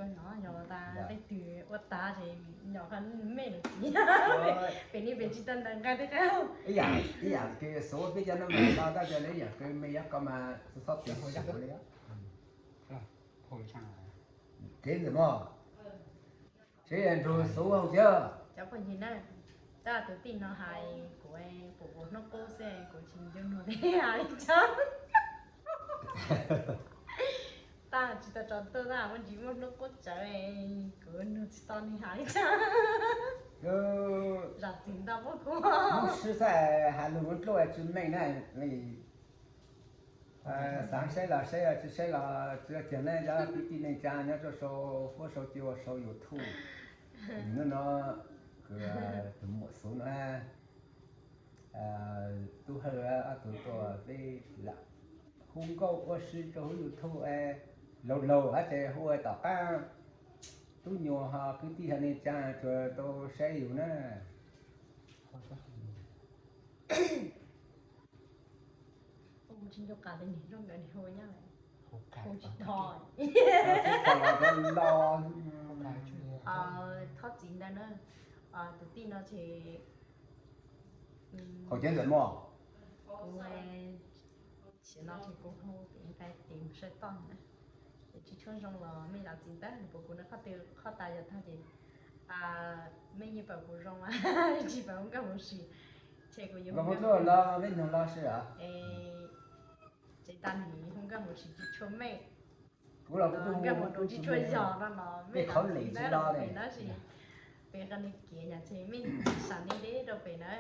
No yog tas tej twg ua tas ces nyom qhov mej lawm txiv. Pem ni pem tsis tau ntawm nqa tej qab. Ib yam, ib yam kws xuv peb cov no mas no tab sis ib yam kws mej yuav ko mas txhob txhob tiv xuv li. Kev ntawm mog. Seb nrug xuv haus thiab. Cov phooj ywg na, tab tus tij no hais kuv pum kuv hnub qub xwb kuv tsis nco nug tias hais li cas. Tab tsis tau tso tuaj tab muaj ntsis muaj hnub qub tsawv, kuv nug tsis tau nws hais li cas. Zam txim ntau pob kuv. Lub sib xav hais lus ua dluj tsis meej na. Xav saib los saib, tsis saib los tsis ua cas na. Cov kwv tij neej tsa nyob rau sau fuab sau cua sau YouTube, hnub no kuv tus muam xuv no, Tub Hawj ob tug tuaj peb lam hu nkauj ua si rau hauv YouTube, laug laug hab ces hu tom qab tub nyuas ho kwv tij ho neej tsa tsuas tau saib yus na. Thov txim ntawd na, tus tij no ces kuv, xiav no ces kuv hu pem nqe tes mus saib toj na. Ces tsis tshua zoo los mej zam txim ntawd, kuv kuv no qhov twg qhov tas yog tag ces mej yeej pom kuv zoo mas tsis pom nkauj mus sis, ces kuv yuav nkauj mus los mej nug los sis. Ces tas nim hu nkauj mus sis tsis tshua meej, kuv los kuv nkauj mus rau tsis tshua yog no los mej zam txim ntawd los pem na sis pem qhov nws kiav yog ces mej sam neb deb rau pem na,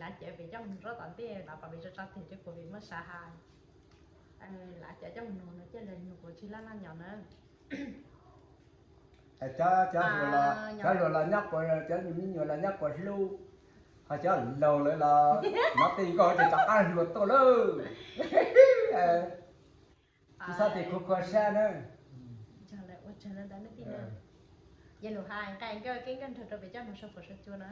lav cov pem coj mus rau tom ntej los kom pem tso tso tes rau kuv pem muab sav hais. Lav cov coj mus nug no coj los nug kuv tsis laj noj nyob na. Cov, cov hluas los nyob quas, cov me nyuam los nyob quas hlub, ho cov laug lawm los nov tej nkauj ces rov qab hluas tuaj lawm. Tsis txhob tes khuv khua sab na. Yog lawm ua tsaug ntawd na tij na. Yog lus hais nqaij nkauj kev nkauj nraug rau pem coj mus sau fuam sau cua na.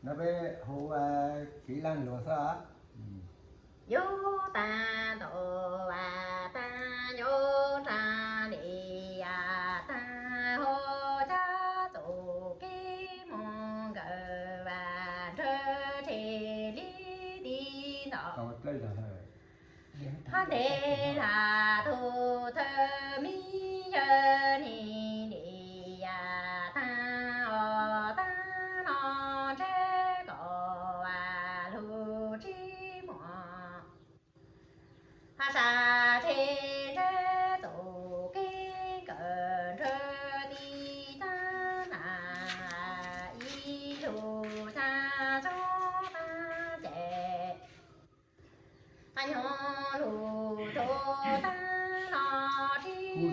No peb hu kev laaj luag xwb. Yug tag ntaub vas tag, yug tag li yam tag, ho cab txuj kev mus nkawm vas nrhawv rhe li ti ntawd. Hab ntev hla tug thawj mi yawg ni li yam tag, os tag no ntseb kom vas lug tsis muaj. Hab sab rhe ntseb txuj kev nkawm nrhawv ti tag na, ib lug xya tsob tag ces Hab nyob lug thaum tag no tsis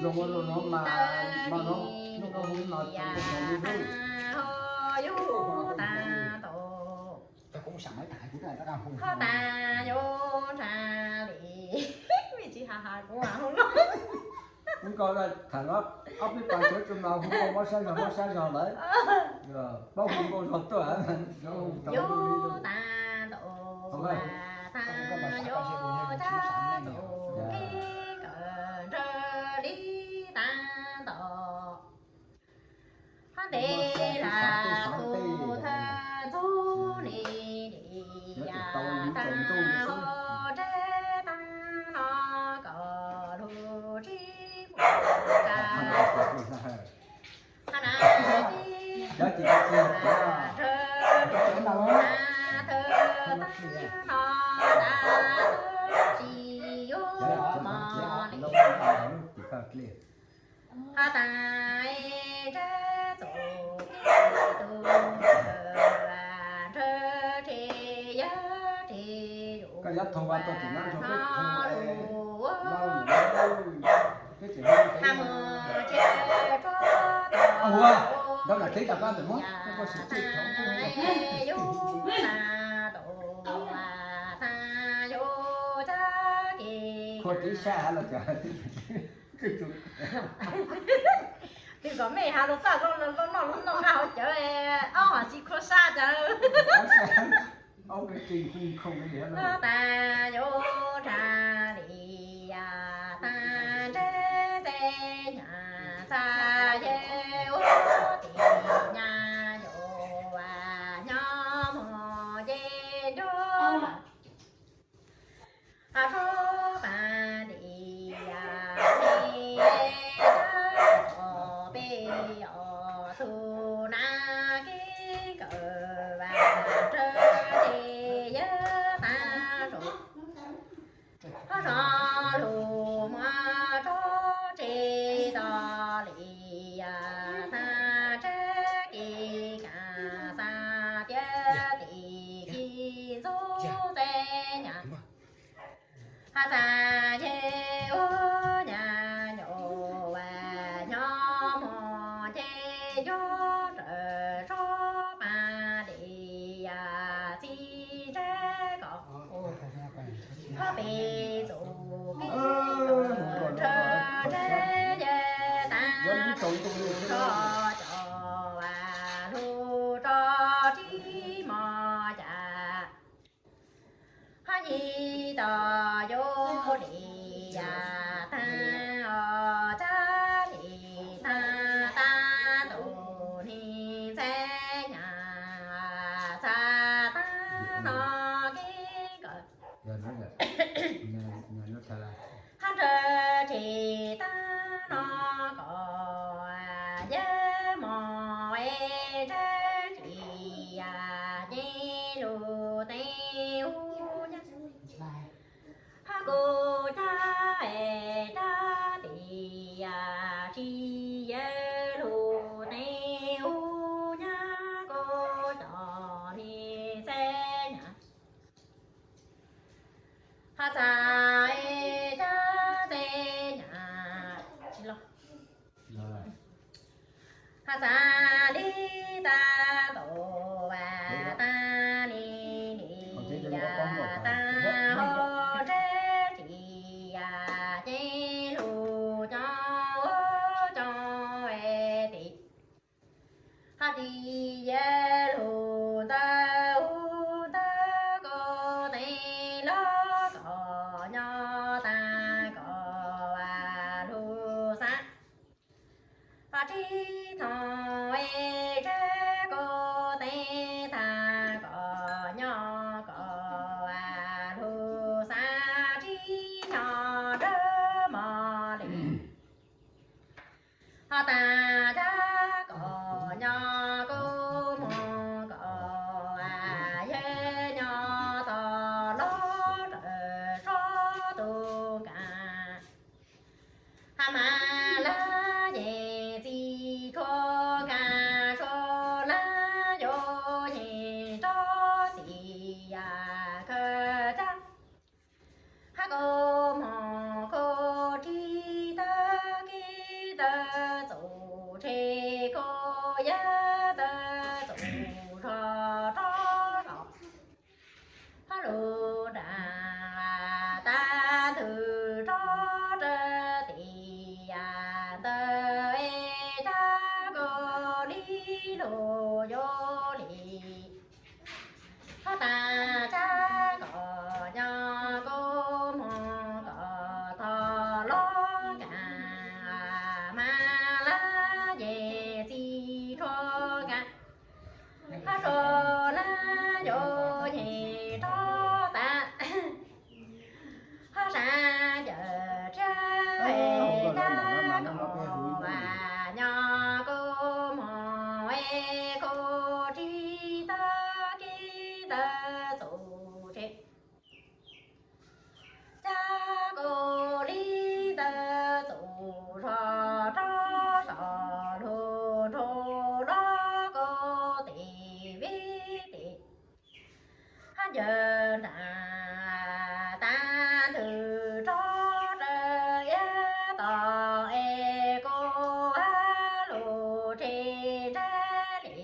tau li yam tag, ho yug tag ntaub, ho tag yug tag li. Mej tsis has has kuv hu no. Hu nkauj tham no, ob peb pas cov tsis mas hu nkauj mob sab zog mob sab zog lawm. Paub hu nkauj zog tuaj. Yug tag ntaub, tag yug tag ntaub, kev nkawm nrhawv li tag ntaub. Hab ntev hla tug thawj ntxug li li yam tag, ho ntseb tag no kom lug tsis muaj. Hab na, nrhawv li tag no, tag tsis yuav mog li. Hab tas ntseb txuj kev tug nrhawv rhe yawg rhe yus, koj yuav thau vas tuaj tim no rau peb thau lus, peb tseem hab mus tsheb tsuag tau ua ntawd mas teb tas koj ntawm muab koj koj sim txij thaum yug tag tau vas tag yug tag kev. Khuv tib sab los cas. Twb kom mej has lug txaj zoo zoo noj lug noj nqaj hauv cawv, ob hom tsis khuv sab cas. Ob tseem khoom khoom li. Hab tas yug tag nyab txag yawg ua tim nyab yuav nyob mus ces ncuab rau pas nti yam txi, peb os tug na kev kawm vas rau ces yawg tag rau. Ho zov lus muab tso tseg tos li, tag tsab kev kam xav tias tim khi ntxub txev nyab. Has txag yawg ua nyab nyuam nyob mus ces ncuab raws tsob pas li, txi ntsab kom ho peb txuj kev nrhaw ntsab yawg tag tso cov lus tso tsib mos cas. Ho yig tos yus li yam tag os cab li tag tag tus ni ntxhab nyab txhab tag no kev kawm. Hab nrawg tsis tag no kom yawg mos es ntsab tsis yam ces lus teeb ub nyab. Hab kuv cab es cab tim yam tsis yawg lus teeb ub nyab kuv cov li txev nyab. Has txag es cab txev nyab tsis los. Has txag li tag tau vas tag li li yam tag ho ntsab tsis yam ces lus cov ub cov es tim. Has tsis yawg lus ntawd ub ntawd kuv teeb los kom nyob tag kom vas lus xav. Has tsis tho es ntsab kuv teeb tag kom nyob kom vas lus xav tsis nyob nrawg mos li. Ho tag cab kom nyob kuv mus kom yawg nyob tos los raws tsob tus kas. Has mas lab ces txi tshuab kas tshuab lab yuav nyem rov txi yam kawg cab. Hab kuv mus kuv tib tawg kib tawg txuj tseg kuv yawg tawg txuj zog rov zos. Hab lus nram tag ntug rov rau tim yam ntawd es cab kuv li lus yuav li. Ho tag cab kom nyob kuv mus kom tho los kas mas lab ces txi tshuab kas. Hab tshuab lab yuav nyem rov tas. Hab sab ncaws tshiab es cab kom vas nyob kuv mus es kuv tib tawg kib tawg txuj tseg. Cab kuv li tawg txuj zog rov zos lug nrug los kuv tim vib tim. Hab ncaws nram tag ntug rov rau iab tom es kuv lug tseg ntsab li.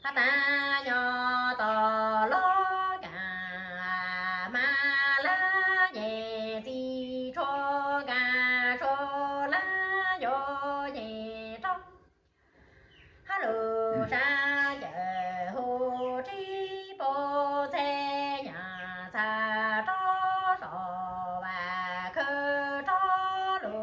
Has tas nyob tos los kas mas lab nyem txi tshuab kas tshuab lab yuav nyem rov. Hab lug sab ncaws hu rib pub txheb nyam txhaj rov zos vas khawg rov lug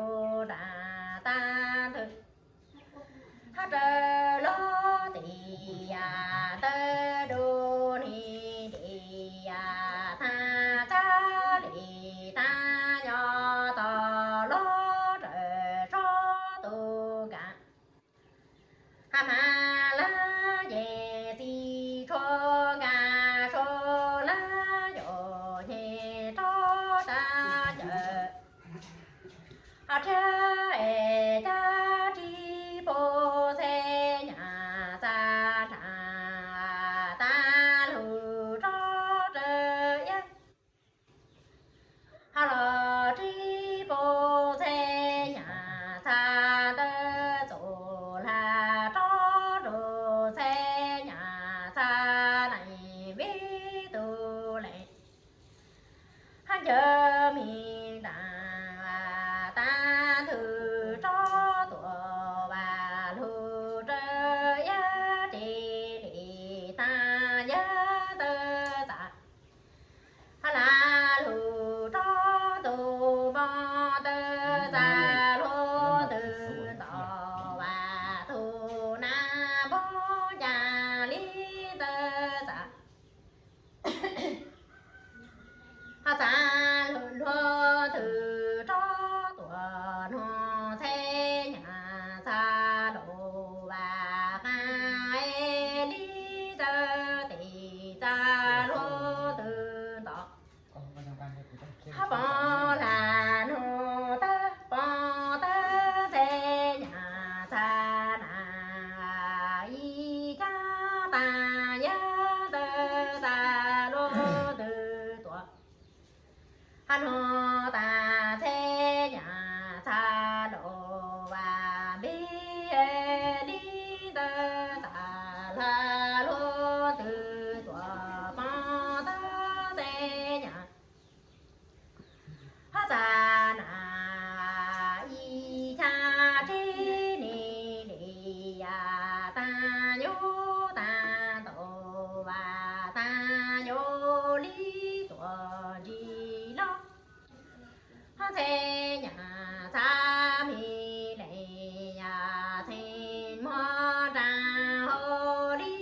Ho rhiab es cab rib pub txheb nyam txav nrag, tas lug rov rau iab. Ho los rib pub txheb nyam txav ntawv txuas hla rov nrug txheb nyam txav lees vib tug lees. Hab ncaws me ntaag vas taag ntug rov tuam vas lug rau iab ris li taag yawg ntawd txav. Hab lag lug rov tug npoo ntawd txav luag ntug nto vas tug nab npoo ca li ntawd txav. Ho txav luag ntug rov tuam noog txheb nyam txav lug vas qaab li ntawd tes txav luag ntug nto. Hab pov lag noog tawg pov tawg txheb nyam txav nas ib cag taag yawg ntawd txav luag ntug tuam. Hab noog taag txheb nyam txav lug vas npib li ntawd txav hla luag ntug tuam pov tawg txheb nyam. Hab txav nas ib cag rib ni li yam taag nyuj taag ntaus vas taag nyuj li tuam ntsis loj. Hab txheb nyam txav me lees yam txheej muag nraag hauv li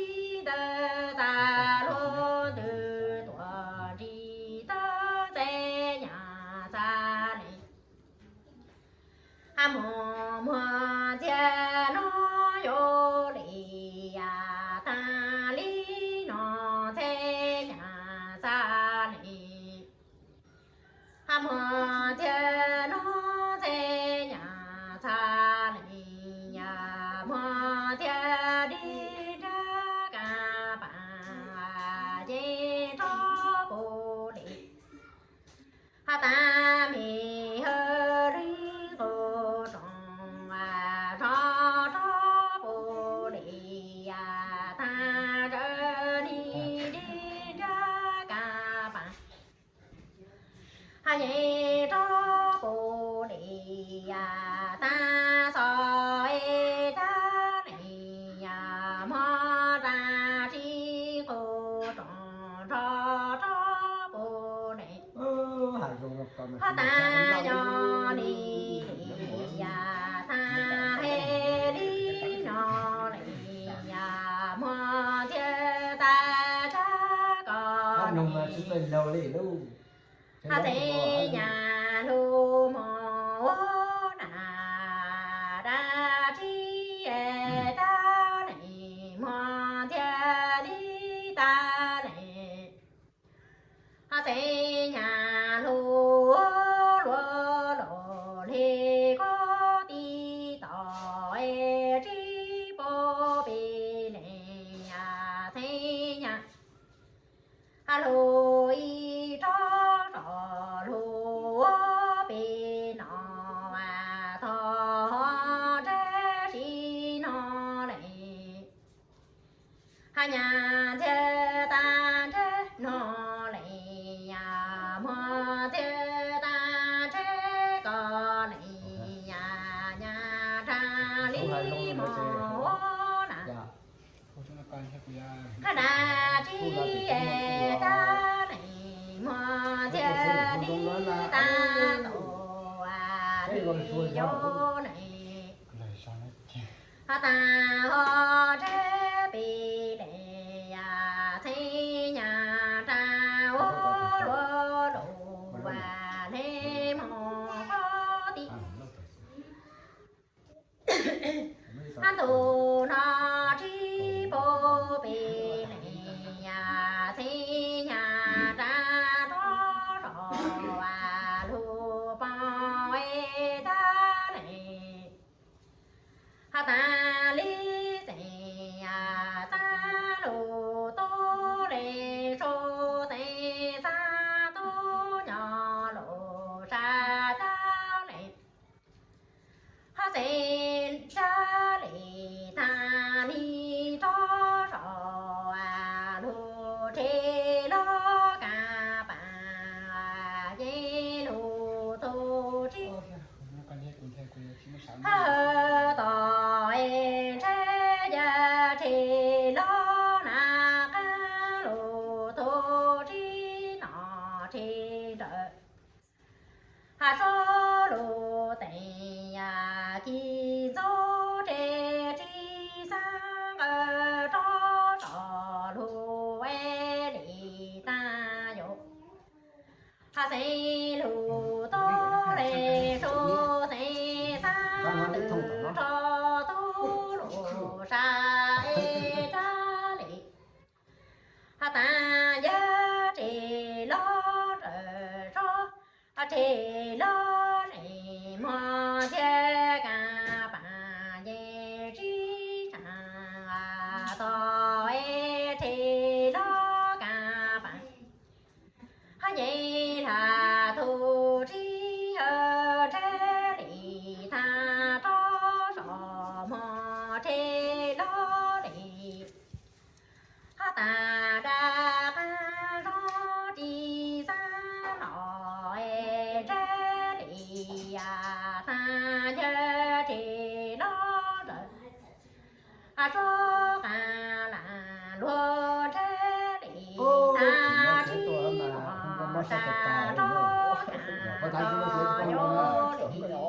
ntawd txav luag ntug tuam ntsis tawg txheb nyam txav lees. Hab muag muag ntxhiab nuav yuav li yam taag li no txheb nyam txav lees. Hab muag ntxhiab nuav txheb nyam txav lees, yam muag ntxhiab dib nrab kaaj paam ces rov puv li. Hab taag me hawm li nqus roos, rov rov puv li yam taag zawv ni dib nrab kaaj paam. Hab nyem rov puv li yam taag xov es cab lees, yam muag taag rib nqus roos, rov rov puv li. Hab taag yog li yam taag he li no li, yam muag ntxhiab taag cab koj li. Hab txheb nyam lug moog ua nas, dab tsi es cab lees, muag ntxhiab li taag lees. Hab txheb nyam lug luag lug le koj tib tog es rib puv peb lees, yam txheb nyam hab lug ib rov zog lug peb no tog nrab tsi no lees. Hab nyam ntxhiab taag nrab no lees, yam muag ntxhiab taag nrab koj lees, yam nyam nraag li moog ua nas. Hab dab tsi es cab lees, muag ntxhiab li taag ntaus li yuav lees. Hab taag ho nrab peb lees, yam txheb nyam nraag ua luag lug le moog koj tib. Hab ntu no rib puv peb lees, yam txheb nyam nraag rov zog lug pov es cab yeej lug tug rib hab hawv tom es ntseb yaj rhe log na qaab lug tug rib nom rhe nrawm. Hab sob lug teem yam kis ntxub rhe rib xaab nqawd rov tsom lug es li taag yug. Hab xeev lug tub le tug xeev xaab tws rog tub lug sa es rab li. Hab taag yawg rhe log nrawm sob, rhe log le mog thiab kaaj paam yeej sib tsaam tog es rhe log kaaj paam. Hab yeej hlab tug rib hawv ntseb li taag rov tsom mog rhe log li. Hab taag dab qaab zog rib xaab los es ntseb li yam taag yawg rhe log nrawm. Hab sob qaab laam luag ntseb li taag rib mog sa rov kaaj tog yuav li.